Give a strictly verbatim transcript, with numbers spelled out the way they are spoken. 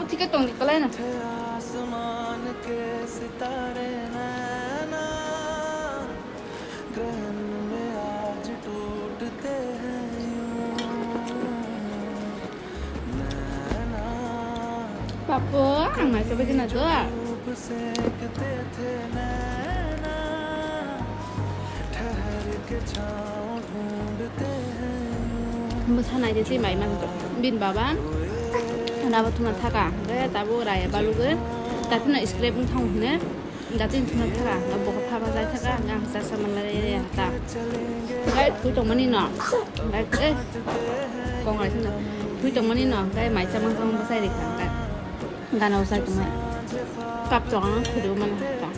Ticket tong di kalai na. Papo, ang mai sabai kena do. Bwsa nai de twi mai man bin baba. Nabo thuma thaka. Be tabo raya balugwi. Tatino scrap wng thang hune. Datin thuna thaka, na bokol thaba jai thaka, na hasa sama lai ya ta. Gai thui tongmani no. Gai eh. Kong gai thuna. Thui tongmani no. Gai mai chamang chamang bwsai rikha. Gai gana bwsai tongmani. Kap chong ang thui mana ta.